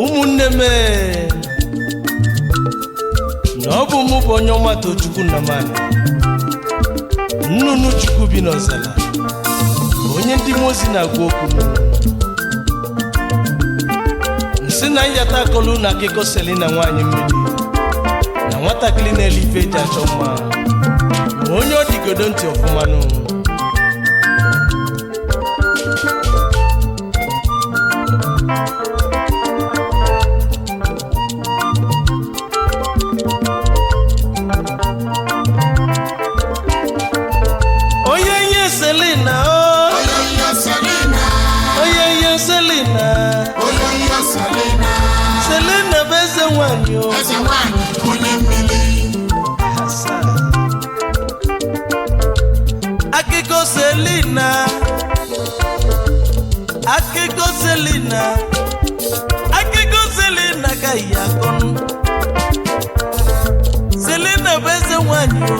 Ụmụnne m, na ọ bụ mụ bụ onye ọma Tochukwu Nnamani, nnụnụ Chukwu bi n'ọzara, onye ndị mmụọ ozi na-agwa okwu. Nsị na nyata akọlụ na akụkọ Selina nwaanyị mmiri na nwatakịrị na-ele ife eji achọ mma, ma onye ọ dịgodo ntị ọfụmanụ. Onye ihe Selina o. Oyoyo Selina. Onye ihe Selina. Oyoyo Selina. Selina bụ eze nwanyị o. Eze nwanyị onye mmiri. Asa. Akụkọ Selina, akụkọ Selina, akụkọ Selina ka ya akọnụ. Selina bụ eze nwanyị o.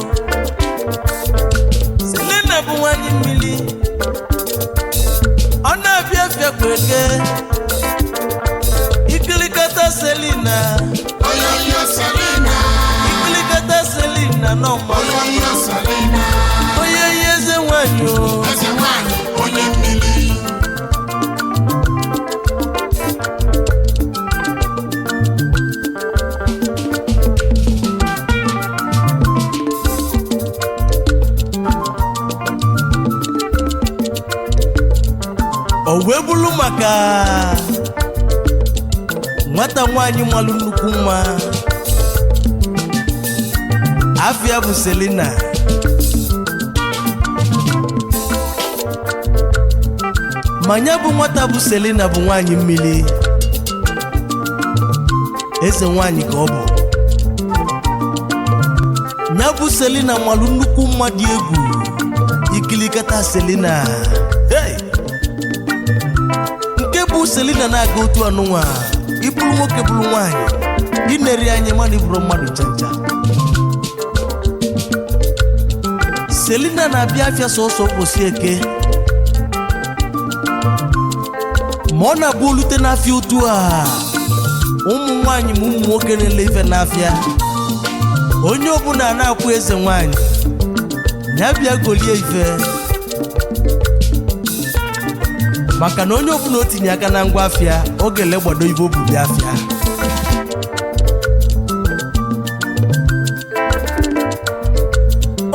Selina bụ nwanyị mmiri. Ọ na-abịa afịa kweke ikilikata Selina. Oyoyo Selina. Ikilikata Selina n'ọma. Oyoyo Selina. Onye ihe eze nwanyị o. Eze nwanyị onye mmiri. O wee bụrụ maka nwata nwaanyị malụ nnukwu nwa, afịa bụ Selina. Ma ya bụ nwata bụ Selina bụ nwaanyị mmiri, eze nwaanyị ka ọ bụ. Ya bụ Selina malụ nnukwu mma dị egwu. Ikilikata Selina, hey! Nke bụ Selina na-aga otu anụnwa, ịbụrụ nwoke bụrụ nwaanyị, ineri anya mana ịbụrụ mmadụ ncha ncha. Selina na-abịa afịa sọsọ ụbọchị Eke, ma ọ na-abụ olute n'afịa otu a, ụmụ nwaanyị ma ụmụ nwoke na-ele ife n'afịa, onye ọbụla na-akwụ eze nwaanyị ya bịa golie ife, maka na onye ọbụla o tinye aka na ngwa afịa, ọ ga-elegbado ibe o bu bịa afịa.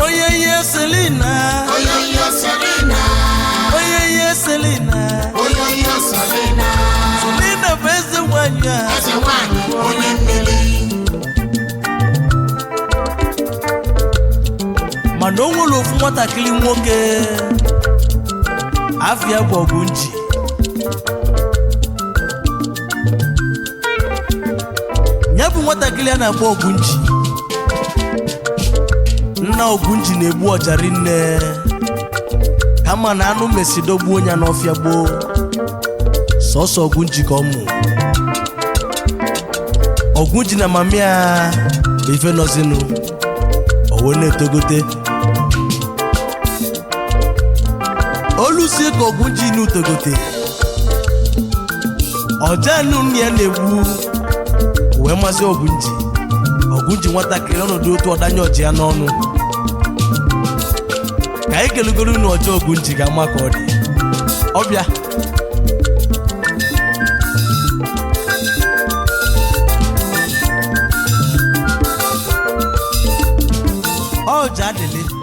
Onye ihe Selina. Oyoyo Selina. Onye ihe Selina. Oyoyo Selina. Selina bụ eze nwanyị a. Eze nwanyị onye mmiri. Mana o nwere ofu nwatakịrị nwoke afịa bụ Ọgụnji. Ya bụ nwatakịrị a na-akpọ Ọgụnji, nna Ọgụnji na-egbu ọjari nne, kama na anụ mesi dọgbuo ya n'ọfịa gboo. Sọsọ Ọgụnji ka ọ mụ. Ọgụnji na mami ya bụ ife nọzinụ. O wee na-etogote olusie ka Ọgụnji n'utogote ọja anụ nne ya na-egbu wee masị Ọgụnji. Ọgụnji nwatakịrị ọnọdụ otu ọdanye ọji ya n'ọnụ. Ka anyị kelugoro unu ọjọọ Ọgụnji ga-ama ka ọ dị ọbịa.